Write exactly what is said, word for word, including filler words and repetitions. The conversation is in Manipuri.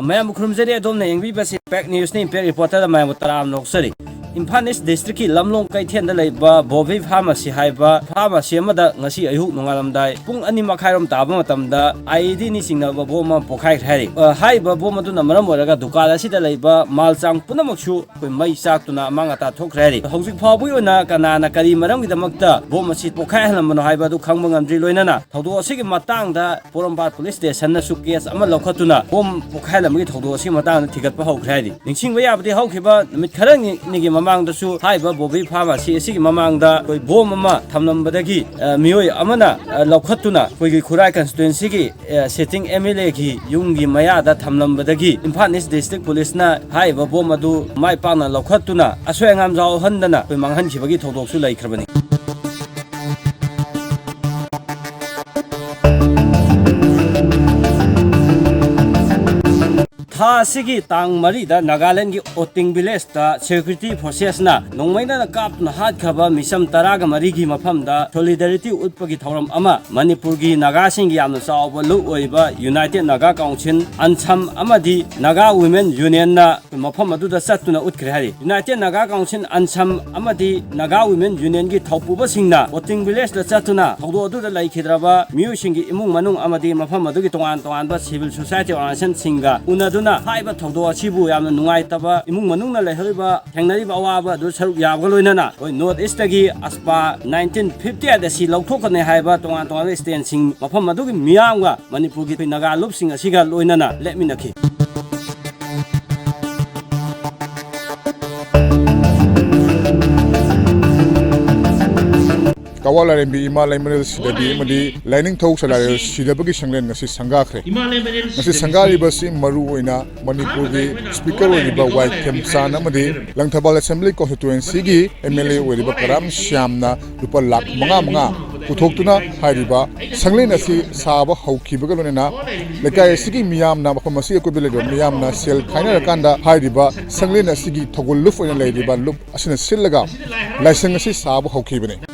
ꯃꯌꯥꯝꯕꯨ ꯈꯨꯔꯨꯝꯖꯔꯤ, ꯑꯗꯣꯝꯅ ꯌꯦꯡꯕꯤꯕꯁꯤ ꯏꯝꯄꯦꯛ ꯅ꯭ꯌꯨꯁꯅꯤ꯫ ꯏꯝꯄꯦꯛ ꯔꯤꯄꯣꯔꯇꯔꯗ ꯃꯌꯥꯝꯕꯨ ꯇꯔꯥꯝꯅ ꯑꯣꯛꯆꯔꯤ꯫ ꯏꯝꯐꯥꯜ ꯏꯁ ꯗꯤꯁꯇ꯭ꯔꯤꯛꯀꯤ ꯂꯝꯂꯣꯡ ꯀꯩꯊꯦꯜꯗ ꯂꯩꯕ ꯕꯣꯕꯤ ꯐꯥꯔꯃꯥꯁꯤ ꯍꯥꯏꯕ ꯐꯥꯔꯃꯥꯁꯤ ꯑꯃꯗ ꯉꯁꯤ ꯑꯌꯨꯛ ꯅꯣꯡꯉꯥꯜꯂꯝꯗꯥꯏ ꯄꯨꯡ ꯑꯅꯤ ꯃꯈꯥꯏꯔꯣꯝ ꯇꯥꯕ ꯃꯇꯝꯗ IEDꯅ ꯆꯤꯡꯅꯕ ꯕꯣꯝ ꯑꯃ ꯄꯣꯈꯥꯏꯈ꯭ꯔꯦ ꯍꯥꯏꯔꯤ꯫ ꯑ, ꯍꯥꯏꯔꯤꯕ ꯕꯣꯝ ꯑꯗꯨꯅ ꯃꯔꯝ ꯑꯣꯏꯔꯒ ꯗꯨꯀꯥꯟ ꯑꯁꯤꯗ ꯂꯩꯕ ꯃꯥꯜ ꯆꯥꯡ ꯄꯨꯝꯅꯃꯛꯁꯨ ꯑꯩꯈꯣꯏ ꯃꯩ ꯆꯥꯛꯇꯨꯅ ꯑꯃꯥꯡ ꯑꯇꯥ ꯊꯣꯛꯈ꯭ꯔꯦ ꯍꯥꯏꯔꯤ꯫ ꯍꯧꯖꯤꯛ ꯐꯥꯎꯕꯒꯤ ꯑꯣꯏꯅ ꯀꯅꯥꯅ ꯀꯔꯤ ꯃꯔꯝꯒꯤꯗꯃꯛꯇ ꯕꯣꯝ ꯑꯁꯤ ꯄꯣꯈꯥꯏꯍꯜꯂꯝꯕꯅꯣ ꯍꯥꯏꯕ ꯑꯗꯨ ꯈꯪꯕ ꯉꯝꯗ꯭ꯔꯤ꯫ ꯂꯣꯏꯅꯅ ꯊꯧꯗꯣꯛ ꯑꯁꯤꯒꯤ ꯃꯇꯥꯡꯗ ꯄꯣꯔꯣꯝꯄꯥꯠ ꯄꯨꯂꯤꯁ ꯁ꯭ꯇꯦꯁꯟꯅꯁꯨ ꯀꯦꯁ ꯑꯃ ꯂꯧꯈꯠꯇꯨꯅ ꯕꯣꯝ ꯄꯣꯈꯥꯏꯍꯜꯂꯝꯕꯒꯤ ꯊꯧꯗꯣꯛ ꯑꯁꯤꯒꯤ ꯃꯇꯥꯡꯗ ꯊꯤꯒꯠꯄ ꯍꯧꯈ꯭ꯔꯦ ꯍꯥꯏꯔꯤ꯫ ꯅꯤꯡꯁꯤꯡꯕ ꯌꯥꯕꯗꯤ ꯍꯧꯈꯤꯕ ꯅꯨꯃꯤꯠ ꯈꯔꯅꯤꯒꯤ ꯃꯃꯥꯡꯗꯁꯨ ꯍꯥꯏꯔꯤꯕ ꯕꯣꯕꯤ ꯐꯥꯔꯃꯥꯁꯤ ꯑꯁꯤꯒꯤ ꯃꯃꯥꯡꯗ ꯑꯩꯈꯣꯏ ꯕꯣꯝ ꯑꯃ ꯊꯝꯂꯝꯕꯗꯒꯤ, ꯑ, ꯃꯤꯑꯣꯏ ꯑꯃꯅ, ꯑ, ꯂꯧꯈꯠꯇꯨꯅ ꯑꯩꯈꯣꯏꯒꯤ ꯈꯨꯔꯥꯏ ꯀꯟꯁꯇꯤꯇ꯭ꯋꯦꯟꯁꯤꯒꯤ, ꯑ, ꯁꯤꯇꯤꯡ MLAꯒꯤ ꯌꯨꯝꯒꯤ ꯃꯌꯥꯗ ꯊꯝꯂꯝꯕꯗꯒꯤ ꯏꯝꯐꯥꯜ ꯏꯁ ꯗꯤꯁꯇ꯭ꯔꯤꯛ ꯄꯨꯂꯤꯁꯅ ꯍꯥꯏꯔꯤꯕ ꯕꯣꯝ ꯑꯗꯨ ꯃꯥꯏ ꯄꯥꯛꯅ ꯂꯧꯈꯠꯇꯨꯅ ꯑꯁꯣꯏ ꯑꯉꯥꯝ ꯌꯥꯎꯍꯟꯗꯅ ꯑꯩꯈꯣꯏ ꯃꯥꯡꯍꯟꯈꯤꯕꯒꯤ ꯊꯧꯗꯣꯛꯁꯨ ꯂꯩꯈ꯭ꯔꯕꯅꯤ꯫ ꯊꯥ ꯑꯁꯤꯒꯤ ꯇꯥꯡ ꯃꯔꯤꯗ ꯅꯥꯒꯥꯂꯦꯟꯒꯤ ꯑꯣꯇꯤꯡ ꯚꯤꯂꯦꯖꯇ ꯁꯦꯀ꯭ꯌꯨꯔꯤꯇꯤ ꯐꯣꯔꯁꯦꯁꯅ ꯅꯣꯡꯃꯩꯅ ꯀꯥꯞꯇꯨꯅ ꯍꯥꯠꯈ꯭ꯔꯕ ꯃꯤꯆꯝ ꯇꯔꯥꯒ ꯃꯔꯤꯒꯤ ꯃꯐꯝꯗ ꯁꯣꯂꯤꯗꯥꯔꯤꯇꯤ ꯎꯠꯄꯒꯤ ꯊꯧꯔꯝ ꯑꯃ ꯃꯅꯤꯄꯨꯔꯒꯤ ꯅꯥꯒꯥꯁꯤꯡꯒꯤ ꯌꯥꯝꯅ ꯆꯥꯎꯕ ꯂꯨꯞ ꯑꯣꯏꯔꯤꯕ ꯌꯨꯅꯥꯏꯇꯦꯗ ꯅꯥꯒꯥ ꯀꯥꯎꯟꯁꯤꯜ, ꯑꯟꯁꯝ, ꯑꯃꯗꯤ ꯅꯥꯒꯥ ꯋꯤꯃꯦꯟ ꯌꯨꯅꯤꯌꯟꯅ ꯃꯐꯝ ꯑꯗꯨꯗ ꯆꯠꯇꯨꯅ ꯎꯠꯈ꯭ꯔꯦ ꯍꯥꯏꯔꯤ꯫ ꯌꯨꯅꯥꯏꯇꯦꯗ ꯅꯥꯒꯥ ꯀꯥꯎꯟꯁꯤꯜ, ꯑꯟꯁꯝ, ꯑꯃꯗꯤ ꯅꯥꯒꯥ ꯋꯤꯃꯦꯟ ꯌꯨꯅꯤꯌꯟꯒꯤ ꯊꯧꯄꯨꯕꯁꯤꯡꯅ ꯑꯣꯇꯤꯡ ꯚꯤꯂꯦꯖꯇ ꯆꯠꯇꯨꯅ ꯊꯧꯗꯣꯛ ꯑꯗꯨꯗ ꯂꯩꯈꯤꯗ꯭ꯔꯕ ꯃꯤꯑꯣꯏꯁꯤꯡꯒꯤ ꯏꯃꯨꯡ ꯃꯅꯨꯡ ꯑꯃꯗꯤ ꯃꯐꯝ ꯑꯗꯨꯒꯤ ꯇꯣꯉꯥꯟ ꯇꯣꯉꯥꯟꯕ ꯁꯤꯚꯤꯜ ꯁꯣꯁꯥꯏꯇꯤ ꯑꯣꯔꯒꯅꯥꯏꯖꯦꯁꯟꯁꯤꯡꯒ ꯎꯅꯗꯨꯅ ꯍꯥꯏꯔꯤꯕ ꯊꯧꯗꯣꯛ ꯑꯁꯤꯕꯨ ꯌꯥꯝꯅ ꯅꯨꯡꯉꯥꯏꯇꯕ, ꯏꯃꯨꯡ ꯃꯅꯨꯡꯅ ꯂꯩꯍꯧꯔꯤꯕ, ꯊꯦꯡꯅꯔꯤꯕ ꯑꯋꯥꯕ ꯑꯗꯨ ꯁꯔꯨꯛ ꯌꯥꯕꯒ ꯂꯣꯏꯅꯅ ꯑꯩꯈꯣꯏ ꯅꯣꯔꯠ ꯏꯁꯇꯒꯤ ꯑꯁꯄꯥ ꯅꯥꯏꯟꯇꯤꯟ ꯐꯤꯐꯇꯤ ꯑꯦꯠ ꯑꯁꯤ ꯂꯧꯊꯣꯛꯀꯅꯤ ꯍꯥꯏꯕ ꯇꯣꯉꯥꯟ ꯇꯣꯉꯥꯟꯕ ꯁ꯭ꯇꯦꯟꯁꯤꯡ ꯃꯐꯝ ꯑꯗꯨꯒꯤ ꯃꯤꯌꯥꯝꯒ ꯃꯅꯤꯄꯨꯔꯒꯤ ꯑꯩꯈꯣꯏ ꯅꯥꯒꯥ ꯂꯨꯞꯁꯤꯡ ꯑꯁꯤꯒ ꯂꯣꯏꯅꯅ ꯂꯦꯞꯃꯤꯟꯅꯈꯤ꯫ ꯀꯋꯥ ꯂꯥꯏꯔꯦꯝꯕꯤ ꯏꯃꯥ ꯂꯩꯃꯔꯦꯜ ꯁꯤꯗꯕꯤ ꯑꯃꯗꯤ ꯂꯥꯏꯅꯤꯡꯊꯧ ꯁꯂꯥꯏꯔꯦꯜ ꯁꯤꯗꯕꯒꯤ ꯁꯪꯂꯦꯟ ꯉꯁꯤ ꯁꯪꯒꯥꯈ꯭ꯔꯦ꯫ ꯉꯁꯤ ꯁꯪꯒꯥꯔꯤꯕ ꯑꯁꯤ ꯃꯔꯨ ꯑꯣꯏꯅ ꯃꯅꯤꯄꯨꯔꯒꯤ ꯁ꯭ꯄꯤꯀꯔ ꯑꯣꯏꯔꯤꯕ ꯋꯥꯏ ꯈꯦꯝꯆꯥꯟ ꯑꯃꯗꯤ ꯂꯪꯊꯕꯥꯜ ꯑꯦꯁꯦꯝꯕ꯭ꯂꯤ ꯀꯣꯟꯁꯇꯤꯇ꯭ꯋꯦꯟꯁꯤꯒꯤ MLA ꯑꯣꯏꯔꯤꯕ ꯀꯔꯥꯝ ꯁ꯭ꯌꯥꯝꯅ ꯂꯨꯄꯥ ꯂꯥꯈ ꯃꯉꯥ ꯃꯉꯥ ꯄꯨꯊꯣꯛꯇꯨꯅ ꯍꯥꯏꯔꯤꯕ ꯁꯪꯂꯦꯟ ꯑꯁꯤ ꯁꯥꯕ ꯍꯧꯈꯤꯕꯒ ꯂꯣꯏꯅꯅ ꯂꯩꯀꯥꯏ ꯑꯁꯤꯒꯤ ꯃꯤꯌꯥꯝꯅ, ꯃꯐꯝ ꯑꯁꯤꯒꯤ ꯑꯀꯣꯏꯕꯗ ꯂꯩꯔꯤꯕ ꯃꯤꯌꯥꯝꯅ ꯁꯦꯜ ꯈꯥꯏꯅꯔꯀꯥꯟꯗ ꯍꯥꯏꯔꯤꯕ ꯁꯪꯂꯦꯟ ꯑꯁꯤꯒꯤ ꯊꯧꯒꯜ ꯂꯨꯞ ꯑꯣꯏꯅ ꯂꯩꯔꯤꯕ ꯂꯨꯞ ꯑꯁꯤꯅ ꯁꯤꯜꯂꯒ ꯂꯥꯏꯁꯪ ꯑꯁꯤ ꯁꯥꯕ ꯍꯧꯈꯤꯕꯅꯤ꯫